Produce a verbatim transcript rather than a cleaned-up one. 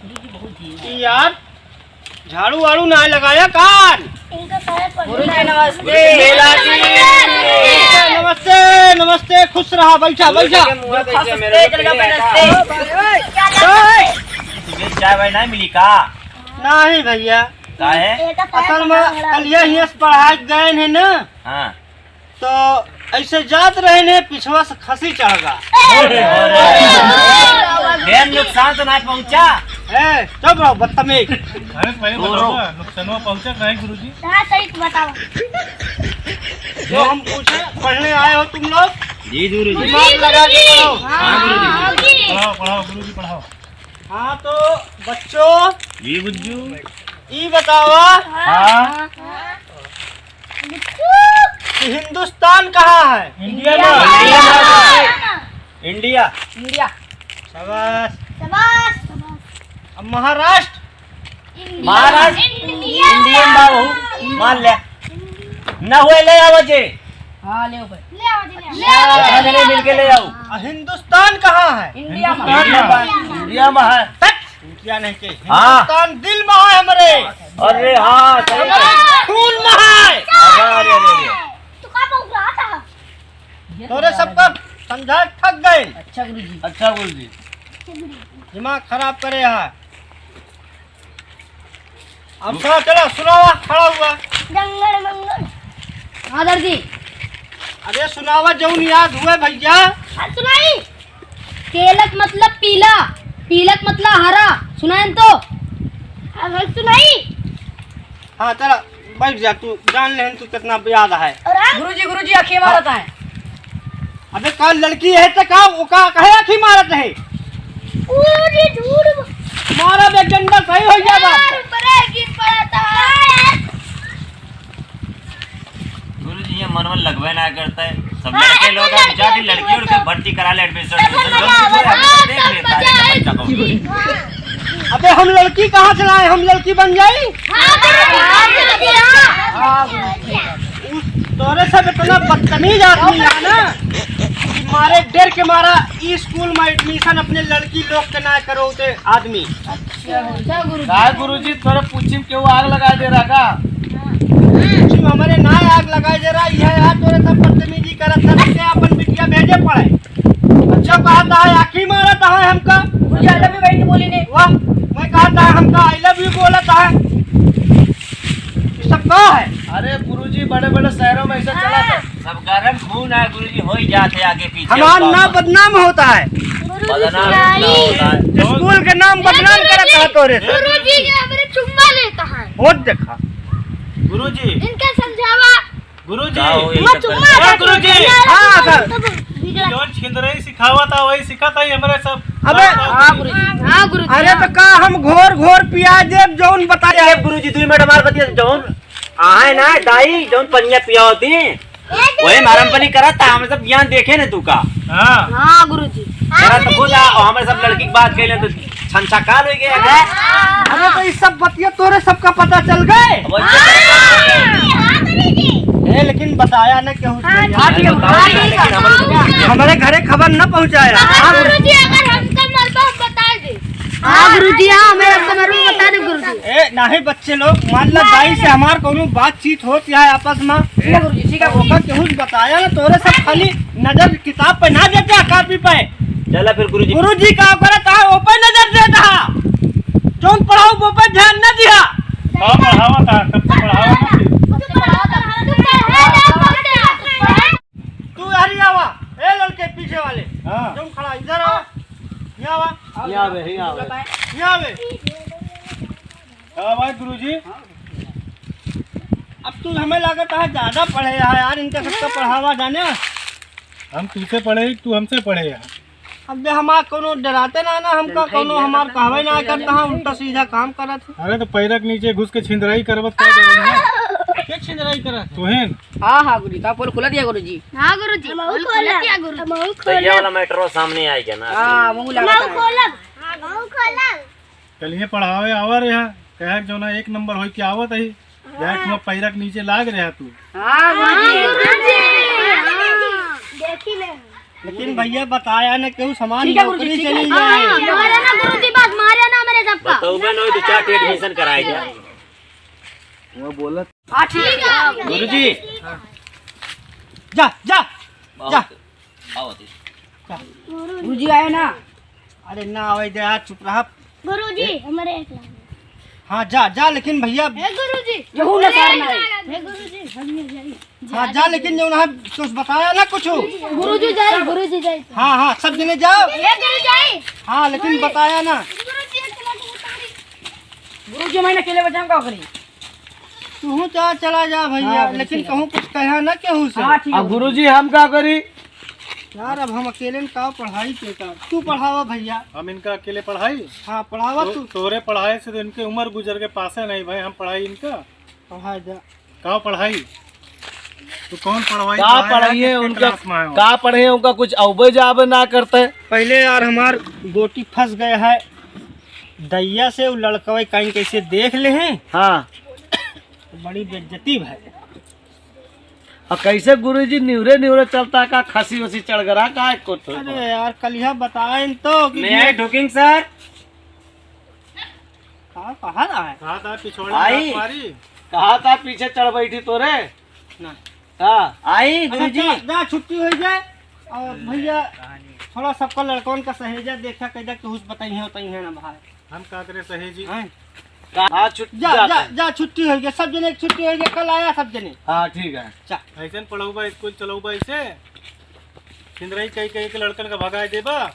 यार, झाड़ू वाड़ू ना लगाया कान। गुरुजी नमस्ते। नमस्ते, नमस्ते, खुश रहा, बैठा, बैठा। चाय वाय ना मिली का? नहीं भैया। काहे? असल में कल ये हियाँ से पढ़ाई गए हैं ना। हाँ। तो ऐसे जात रहे ने, पिछवा से खसी चढ़ गा। ढेर नुकसान तो ना पहुँचा? ए, चुप रहो, बदतमीज। अरे, पहले बताओ ना, नुकसानवा पहुँचा काहे, गुरुजी? हाँ, सही तो बताओ। जो हम पूछे, पढ़ने आए हो तुम लोग? जी, गुरुजी। दिमाग लगा के पढ़ो। हाँ, गुरुजी। पढ़ाओ, पढ़ाओ, गुरुजी, पढ़ाओ। हाँ, तो बच्चों, जी, बुज्जू। ई बतावा। हाँ। कि हिंदुस्तान कहाँ है? इंडिया में। इंडिया। इंडिया। शाबाश। शाबाश। अब महाराष्ट्र? इंडिया। महाराष्ट्र? इंडिया। इंडिया में बाबू, मान ले। न हुए ले आवा जे। हाँ, ले आओ भाई। ले आओ जी, ले आओ। अच्छा, चले मिलके ले आओ। आ, हिंदुस्तान कहाँ है? इंडिया में। इंडिया में। इंडिया में है। तक। इंडिया नहीं के। हाँ। हिंदुस्तान दिल में है हमरे। अरे हाँ, सही हमरे कहा। खून में है। अरे, अरे, अरे। तू का बउरात है? तोरे सबका समझा थक गए। अच्छा गुरुजी। अच्छा गुरुजी। दिमाग खराब करे है। अब सुना, चलो, सुनावा, खड़ा हुआ। जंगल मंगल। हाँ, दर्जी। अरे, सुनावा, जौन याद हुए, भैया। हाँ, सुनाई। केलक मतलब पीला, पीलक मतलब हरा। सुनाएन तो। अब सुनाई। हाँ, चला, बैठ जा, तू जान लेहन, तू कितना याद है। और हम? गुरुजी, गुरुजी, आँखें मारत है। अबे, का लड़की है तो का, वो का, काहे आँखें मारत है? पूरी झूठ। मारा बे, डंडा सही हो गया बा। यार, ऊपरे गिर पड़ा था। गुरुजी, ये मन वन लगबे ना करता है। सब हाँ, लड़के लोग एकदम हैं, जाके लड़के लड़की उड़के एकदम। भर्ती करा ले, admission, सब admission, मजा जो कुछ है, आवत, हम सब देख सब लेता है, मजा बच्चा को। आवत। अबे, हम लड़की कहाँ से लाए, हम लड़की बन जाई? हाँ, हाँ, हाँ, हाँ, हाँ। उस तोरे सब इतना बदतमीज आदमी है ना, कि मारे डर के मारा ई स्कूल में admission अपने लड़की लोग के ना करो ते आदमी। अच्छा, गुरुजी। का गुरुजी, तोरे पूछी में केहू आग लगा दे रहा का? पूछी में हमरे ना आग लगा दे रहा, यह यार तोरे सब बदतमीजी करत था, के अपन बिटिया भेजे पड़े। अच्छा कहता है, आँखी मारता है हमका। गुरुजी, I love you बहन के बोली ने। वाह, मैं कहता है हमका I love you बोलता है। ये सब का है? अरे गुरुजी, बड़े बड़े शहरों में ऐसा चला था। सब गरम खून है गुरुजी, हो ही जाते आगे पीछे हमार ऊपर नाम ऊपर। बदनाम होता है। गुरुजी बदनाम सुनाई। इतना होता है। स्कूल के नाम बदनाम गुरुजी, करता है तोरे से। गुरुजी के हमरे चुम्मा लेता है। बहुत देखा। गुरुजी। इनका समझावा। गुरुजी। का हो, ये मत सब चुम्मा करते? ए, गुरुजी। हाँ, सर। जौन छिंदरई सिखावा था, वही सिखा था, ये हमारे सब अबे। हाँ, गुरुजी। हाँ, गुरुजी। अरे, तो का हम घोर घोर पिया देब, जौन बताया है गुरुजी, दुई मिनट हमार बतिया, जौन आहे ना दाई, जौन पनिया पिया होती, वही मारम पनी करत था, हम सब ज्ञान देखे ने तू का। हाँ। हाँ, गुरुजी। करत तो खुद आ, और हमारे सब लड़की की बात कह ले तो छंछा काल हो गया है। अरे तो ये सब बतिया तोरे सबका पता चल गए। अब वही तो हाँ, गुरुजी। ए, लेकिन बताया ना केहू से। हाँ, हाँ, ठीक है, बताओ हाँ, ना, ठीक है। लेकिन हमारे, हमारे घरे खबर न पहुँचाया। हाँ, हाँ, गुरुजी, अगर हमका मरबा, हम बता दे। हाँ, गुरुजी, हाँ, हमें हमका मरबा, बता दे, गुरुजी। ए, नहीं बच्चे लोग, मान ला दाई से हमार कोनो बातचीत होत या आपस में। ठीक है गुरुजी, ठीक है तो गुरुजी। ओकर केहू से बताया ना, तोरे सब खाली नजर किताब पे ना देते हैं, कॉपी पे। चला फिर गुरुजी। गुरुजी का करत है, ओ पे नजर देता है। जौन पढ़ाओ, वो पे ध्यान ना दिया। का पढ़ावा था, सबको पढ़ावा ना। तू हरी आवा, ए लड़के पीछे वाले। हाँ। जौन खड़ा, इधर आवा। यहाँ आवा। यहाँ आवे, यहाँ आवे। यहाँ आवे। हाँ भाई गुरुजी। अब तू हमें लागत है ज्यादा पढ़े है यार, इनका सबका पढ़ावा जाने। हम तुझसे पढ़े, तू हमसे पढ़े है। अब बे हमार कोनो डराते ना, ना हमका कोनो हमार कहवे ना करता है, उल्टा सीधा काम करत है। अरे तो पैरक नीचे घुस के छिंदराई करबत का करे है? के छिंदराई करत है? तुहिन। हाँ, हाँ गुरुजी, का पोल खोला दिया गुरुजी? हाँ गुरुजी, हमहू पोल खोला खोलब। दिया गुरुजी। हमहू तो ये खोलब। वाला मैटर सामने आ गया ना। हाँ, मुँह लगा हमहू खोलब। हमहू खोलब। चलिए पढ़ावे आवा रहे हैं, कहे जौना एक नंबर होई के आवत ही, जाए के हुआं पैरा के नीचे लाग रहा तू। हाँ, गुरुजी। हाँ, गुरुजी। देखी ले। लेकिन भैया बताया ना केहू समान ठीक है, गुरुजी, नौकरी ठीक चली है। जाए। हाँ, मारे ना गुरुजी, बस मारे ना मेरे सबका। बच्चा के admission कराए जाए। वो बोलत। हाँ, ठीक है। गुरुजी। जा, जा, जा। आओ, आओ। गुरुजी आए ना। अरे ना आवे दे यार, चुप रहा। गुरुजी, हमारे एक लाख। हाँ, जा, जा, लेकिन भैया। हे गुरुजी, केहू ना सार ना। हे गुरुजी, हम नहीं जाई। हाँ, जा, लेकिन जो ना कुछ बताया ना कुछ। गुरुजी जाई, गुरुजी जाई। हाँ, हाँ, सब जने जाओ। हे गुरुजी जाई। हाँ, लेकिन बताया ना। गुरुजी, एक लाख। गुरुजी, मैं अकेले बचाऊंगा ओकरी। तू चाहे चला जा भैया, हाँ, लेकिन बिल्कुल। कहूँ कुछ कहा ना केहू से। हाँ, ठीक है। अब गुरुजी हम का करी? यार, अब हम अकेले में का पढ़ाई के का? तू पढ़ावा भैया। हम इनका अकेले पढ़ाई? हाँ, पढ़ावा तो, तू। तोरे पढ़ाई से तो इनके उम्र गुजर के पासे नहीं भाई, हम पढ़ाई इनका? पढ़ाई जा। का पढ़ाई? तू कौन पढ़वाई? का पढ़ाई है? पढ़ाइए कितने उनका? Class में आए हो? का पढ़े उनका कुछ अउबे जाबे ना करते। पहले यार हमार गोटी फंस गए है दैया से, वो लड़कवे कहीं कैसे देख ले हैं। हाँ। बड़ी बेइज्जती भाई। आ कैसे गुरुजी निवरे निवरे चलता का, खसी वसी चढ़ गरा का एको तो? अरे यार, कलिया बताएं तो कि May I ढुकिंग सर? का कहा रहा है? कहा था पिछोड़े आई। मार मारी। कहा था पीछे चढ़ बैठी तोरे? ना। हाँ। आई अच्छा, गुरुजी। जा, जा, छुट्टी हो जाए। और भैया, थोड़ा सबका लड़कन का सहेजा देखा, कैदा केहू से बताई है, बताई है ना भाई। हम का करे सहेजी? हैं? का-, हाँ, छुट्टी जा, जाता जा, है। जा, छुट्टी हो गया, सब जने की छुट्टी हो गया, कल आया सब जने। हाँ, ठीक है। चा। ऐसे न पढ़ौबा, स्कूल चलौबा ऐसे। छिंदराई कई कई के लड़कन का भगाए देबा।